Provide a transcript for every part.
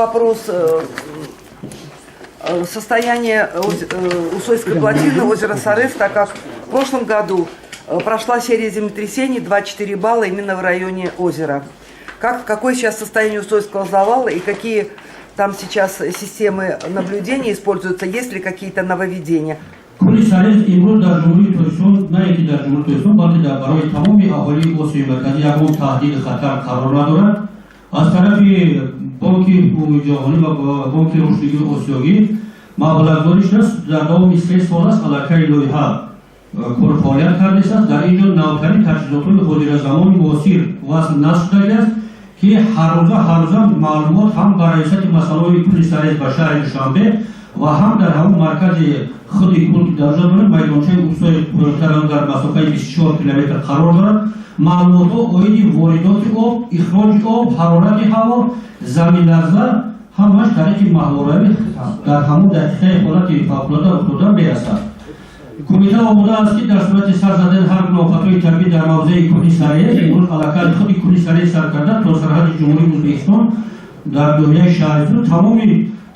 Вопрос: состояние Усольской плотины озера Сарез, так как в прошлом году прошла серия землетрясений 2,4 балла именно в районе озера. Какое сейчас состояние Усольского завала и какие там сейчас системы наблюдения используются, есть ли какие-то нововведения? Кӯли Сарез имрӯз дар Ҷумҳурии Тоҷикистон, на ин ки дар Ҷумҳурии Тоҷикистон, балки дар барои тамоми аҳолии Осиёи Марказӣ ягон таҳдиди хатар қарор надорад. Аз тарафи Бонки Умумиҷаҳонӣ ва Бонки Рушди Осиёгӣ маблағгузорӣ шудааст. Дар давоми 3 сол аст, аллакай лоиҳа кор фаъолият кардааст. Дар ин ҷо навтарин таҷҳизотҳои ҳозиразамони муосир васл насб шудагиаст, ки ҳаррӯза маълумот ҳам ба раёсати масъалаҳои кӯли Сарез ба шаҳри Душанбе ва ҳам дар ҳамон маркази худи кӯл, ки дар ҷо дорем, майдончаи Усои, дар масофаи 24 километр қарор дорад, маълумотҳо оиди воридоти об, ихроҷи об, ҳарорати ҳаво, заминларза ҳамаш тариқи маҳворавӣ дар ҳамон дақиқаи ҳолати фавқулода рух дода мерасад. Кумита омода аст, ки дар сурати сар задани ҳар гуна офатҳои табиӣ дар мавзеи кӯли Сарез, имрӯз аллакай худи кӯли Сарез сар карда то сарҳади Ҷумҳурии Ӯзбекистон дар ноҳияи Шаҳрисӯ тамоми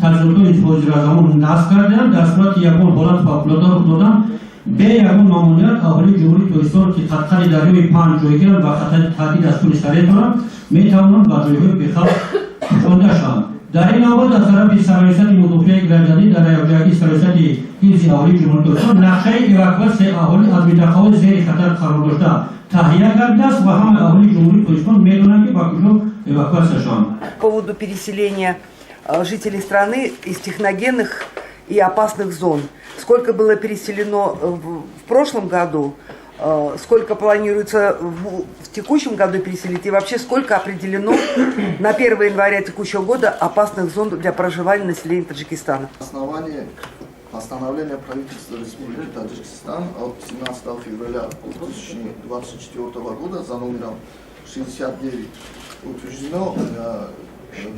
таҷҳизотҳои ҳозиразамон насб кардаанд. Дар сурати ягон ҳолат фавқулода рух додан, бе ягон мамоният аҳолии Ҷумҳурии Тоҷикистон, ки қадқади дарёи Панҷ ҷойгиранд ва хатари таҳдид аз кӯли Сарез доранд, метавонанд ба ҷойҳои бехавф кӯчонда шаванд. Дар ин навбат аз тарафи Сарраёсати мудофиаи гражданӣ дар якҷоягии Сарраёсати ҳифзи аҳолии Ҷумҳурии Тоҷикистон нақшаи эвакуатсияи аҳолӣ аз минтақаҳои зери хатар қарор дошта таҳия гардидааст ва ҳамаи аҳолии Ҷумҳурии Тоҷикистон медонанд, ки ба куҷо эвакуатсия шаванд. По поводу переселения жителей страны из техногенных и опасных зон. Сколько было переселено в прошлом году, сколько планируется в текущем году переселить и вообще сколько определено на 1 января текущего года опасных зон для проживания населения Таджикистана? На основании постановления правительства Республики Таджикистан от 17 февраля 2024 года за номером 69 утверждено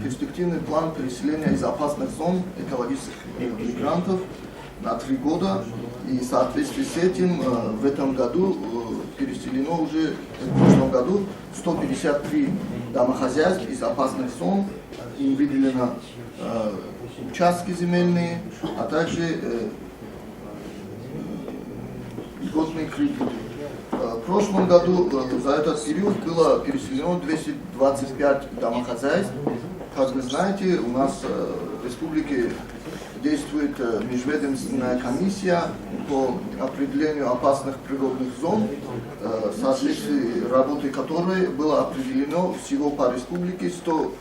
перспективный план переселения из опасных зон экологических мигрантов на 3 года. И в соответствии с этим в этом году переселено уже, в прошлом году 153 домохозяйств из опасных зон. Им выделено участки земельные, а также льготные кредиты. В прошлом году за этот период было переселено 225 домохозяйств. Как вы знаете, у нас в республике действует межведомственная комиссия по определению опасных природных зон, в соответствии работы которой было определено всего по республике 100,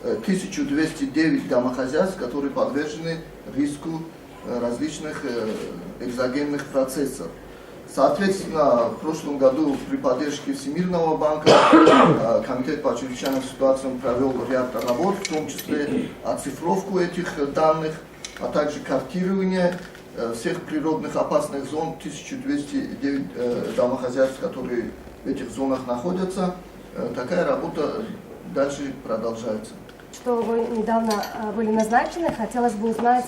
1209 домохозяйств, которые подвержены риску различных экзогенных процессов. Соответственно, в прошлом году при поддержке Всемирного банка Комитет по чрезвычайным ситуациям провел ряд работ, в том числе оцифровку этих данных, а также картирование всех природных опасных зон, 1209 домохозяйств, которые в этих зонах находятся. Такая работа дальше продолжается. Что вы недавно были назначены, хотелось бы узнать,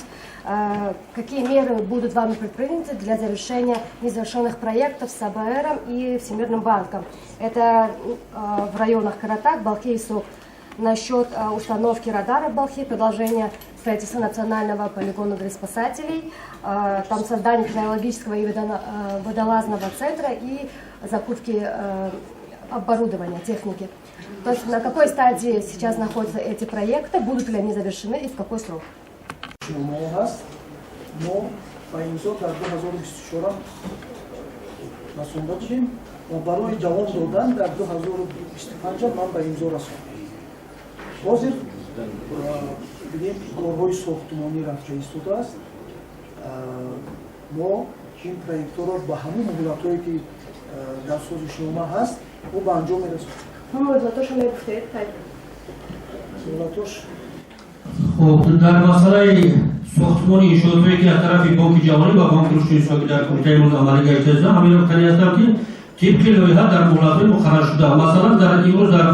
какие меры будут вами предприняты для завершения незавершенных проектов с АБР и Всемирным банком. Это в районах Каратак, Балхи и Суғд. Насчет установки радара в Балхи, продолжение строительства национального полигона для спасателей, там создание кинологического и водолазного центра и закупки оборудования, техники. То есть на какой стадии сейчас находятся эти проекты, будут ли они завершены и в какой срок? Номаҳо ҳаст, мо ба имзо дар 2024 расонда будем ва барои давом додан дар 2025 ман ба имзо расондам. Ҳозир бинем, корҳои сохтмонӣ рафта истодааст. Мо ин проектҳоро ба ҳамон муҳлатҳое, ки дар созишнома ҳаст, мо ба анҷом мерасонем. Муҳлатошо мегуфтед? Муҳлатош. Хуб, дар масъалаи сохтмони иншоотҳое, ки аз тарафи Бонки Ҷаҳонӣ ва Бонки Рушди Исломӣ дар кумитаи имрӯз амалӣ гардида, ҳамин гуфтанӣ ҳастам, ки тибқи лоиҳа дар муҳлатҳои муқарраршуда, масалан, дар имрӯз дар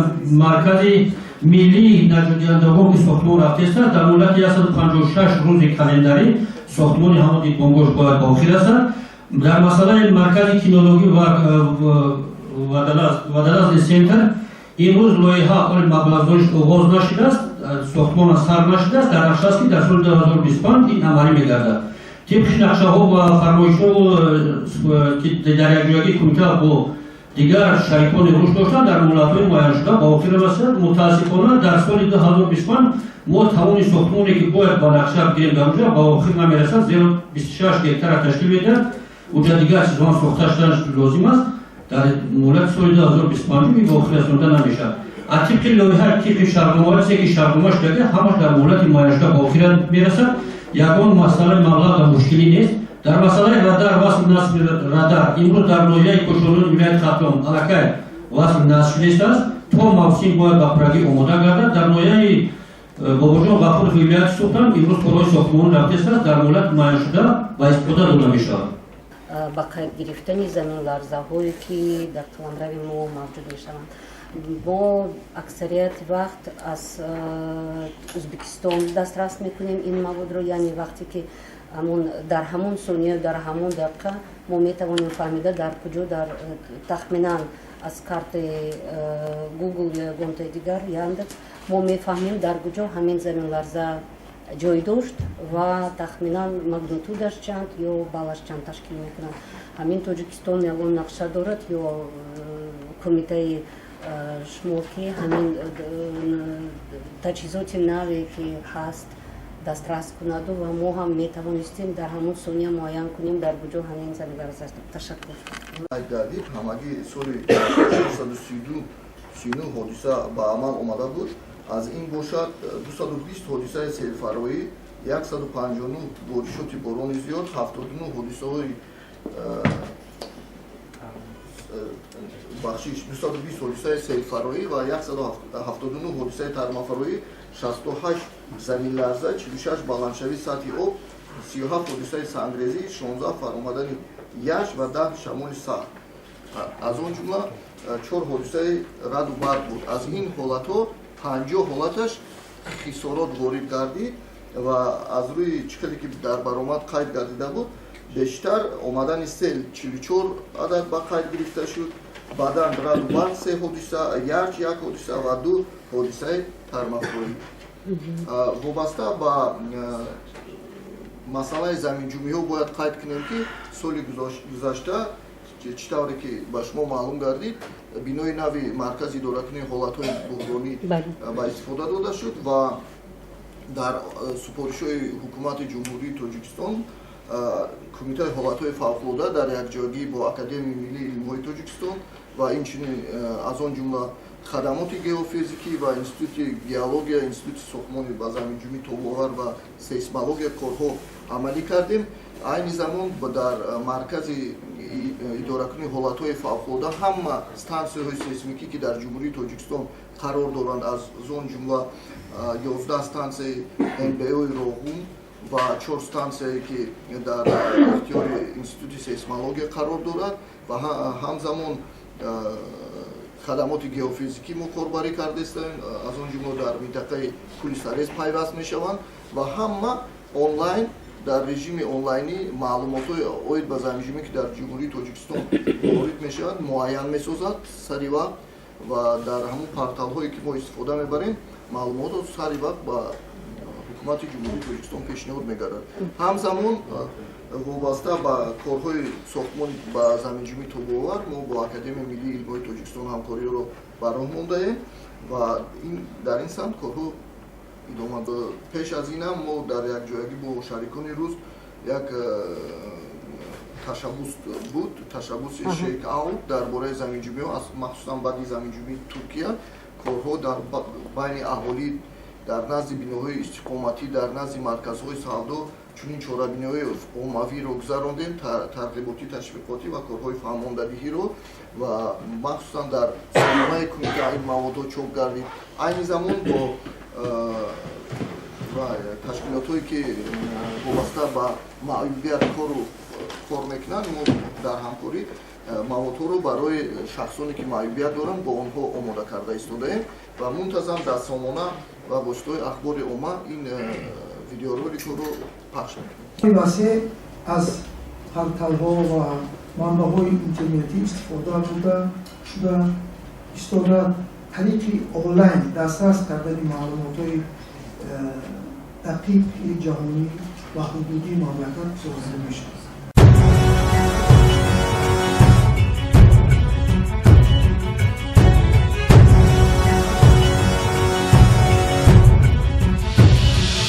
маркази миллии наҷотдиҳандагон, ки сохтмон рафтааст, дар муҳлати 156 рӯзи календарӣ сохтмони ҳамон дидбонгоҳ бояд ба охир расад. Дар масъалаи маркази кинологӣ ва водолазный центр имрӯз лоиҳа оли маблағгузориш оғоз нашудааст. Сохтмон сар нашудааст, дар нақша аст, ки дар соли 2025 ин амалӣ мегардад. Тибқи нақшаҳо ва фармоишҳо, ки дар якҷоягии кумита бо дигар шарикони рушд доштанд, дар муҳлатҳои муайяншуда ба охир расад. Мутаассифона, дар соли 2025 мо тамоми сохтмоне, ки бояд ба нақша бигирем, дар уҷа ба охир намерасад, зеро 26 гектара ташкил медиҳад. Уҷа дигар чизҳоам сохта шудан лозим аст. Дар муҳлати соли 2025 ин ба охир расонда намешавад. А тибқи лоиҳа, тибқи шартномаҳо, чизе ки шартнома шудаги, ҳамаш дар муҳлати муайяншуда ба охир мерасад. Ягон масъалаи маблағ дар мушкилӣ нест. Дар масъалаи радар, васл насби радар, имрӯз дар ноҳияи Кӯшониёни вилояти Хатлон аллакай васл насб шудааст, то мавсим бояд ба пуррагӣ омода гардад. Дар ноҳияи Бобоҷон Ғафуров вилояти Суғд имрӯз корҳои сохтмонӣ рафтааст, дар муҳлати муайяншуда ба истифода дода мешавад. Ба қайд гирифтани заминларзаҳое, ки дар қаламрави мо мавҷуд мешаванд, мо аксарияти вақт аз Ӯзбекистон дастрас мекунем ин маводро, яъне вақте ки ҳамон дар ҳамон сония, дар ҳамон дақиқа мо метавонем фаҳмида, дар куҷо, дар тахминан аз картаи Google ё ягонтаи дигар, Яндекс, мо мефаҳмем, дар куҷо ҳамин заминларза ҷой дошт ва тахминан магнитудаш чанд ё баллаш чанд ташкил мекунад. Ҳамин Тоҷикистон ягон нақша дорад ё кумитаи шумо, ки ҳамин таҷҳизоти наве, ки ҳаст, дастрас кунаду ва мо ҳам метавонистем дар ҳамон сония муайян кунем, дар куҷо ҳамин заминларза? Ташаккур. Гардид, ҳамагӣ соли 439 ҳодиса ба амал омада буд. Аз ин бошад, 220 ҳодисаи селфароӣ, 159 боришоти борони зиёд, 79 ҳодисаҳои, бахшиш, 220 ҳодисаи селфароӣ ва 179 ҳодисаи тармафароӣ, 68 заминларза, 46 баландшавии сатҳи об, 37 ҳодисаи сангрезӣ, 16 фаромадани ярч ва 10 шамоли сахт, аз он ҷумла чор ҳодисаи раъду барқ буд. Аз ин ҳолатҳо 50 ҳолаташ хисорот ворид гардид ва аз рӯи чӣ хеле ки дар баромад қайд гардида буд, бештар омадани сел 44 адад ба қайд гирифта шуд, баъдан раъду барқ се ҳодиса, ярч як ҳодиса ва ду ҳодисаи тармафроӣ. Вобаста ба масъалаи заминҷунбиҳо бояд қайд кунем, ки соли гузашта, чӣ тавре ки ба шумо маълум гардид, бинои нави маркази идоракунии ҳолатҳои буҳронӣ ба истифода дода шуд ва дар супоришҳои Ҳукумати Ҷумҳурии Тоҷикистон Кумитаи ҳолатҳои фавқулода дар якҷоягӣ бо Академияи миллии илмҳои Тоҷикистон ва инчунин, аз он ҷумла, хадамоти геофизикӣ ва Институти геология, Институти сохтмони ба заминҷунбӣ тобовар ва сейсмология корҳо амалӣ кардем. Айни замон дар маркази идоракунии ҳолатҳои фавқулода ҳама стансияҳои сейсмикӣ, ки дар Ҷумҳурии Тоҷикистон қарор доранд, аз он ҷумла 11 стансияи НБОи Роғун ва чор стансияе, ки дар ихтиёри Институти сейсмология қарор дорад, ва ҳамзамон хадамоти геофизикӣ мо корбарӣ кардаистем, аз он ҷумла дар минтақаи Кӯли Сарез пайваст мешаванд ва ҳама онлайн, дар режими онлайнӣ маълумотҳои оид ба заминҷунбӣ, ки дар Ҷумҳурии Тоҷикистон ворид мешавад, муайян месозад сари вақт ва дар ҳамон порталҳое, ки мо истифода мебарем, маълумотро сари вақт ба Ҳукумати Ҷумҳурии Тоҷикистон пешниҳод мегардад. Ҳамзамон, вобаста ба корҳои сохтмони ба заминҷунбӣ тобовар, мо бо Академияи миллии илмҳои Тоҷикистон ҳамкориро ба роҳ мондаем ва дар ин самт корҳо идома. Пеш аз инам мо дар якҷоягӣ бо шарикони рушд як ташаббус буд, ташаббуси Shake Out дар бораи заминҷунбиҳо, махсусан баъди заминҷунбии Туркия, корҳо дар байни аҳолӣ, дар назди биноҳои истиқоматӣ, дар назди марказҳои савдо чунин чорабиниҳои оммавиро гузарондем, тарғиботӣ, ташвиқотӣ ва корҳои фаҳмондадиҳиро, ва махсусан дар сомонаи кумита ин маводҳо чоп гардид. Айни замон бо ташкилотҳое, ки вобаста ба маъюбият кору кор мекунанд, мо дар ҳамкорӣ маводҳоро барои шахсоне, ки маъюбият доранд, бо онҳо омода карда истодаем ва мунтазам дар сомона ва воситаҳои ахбори омма ин видеороликҳоро пахш мекунем. Васеъ аз порталҳо ва манбаъҳои интернетӣ истифода бурда шуда истода. Тариқи онлайн дастрас кардани маълумотҳои дақиқи ҷаҳонӣ ва ҳудудии мамлакат созида мешавад.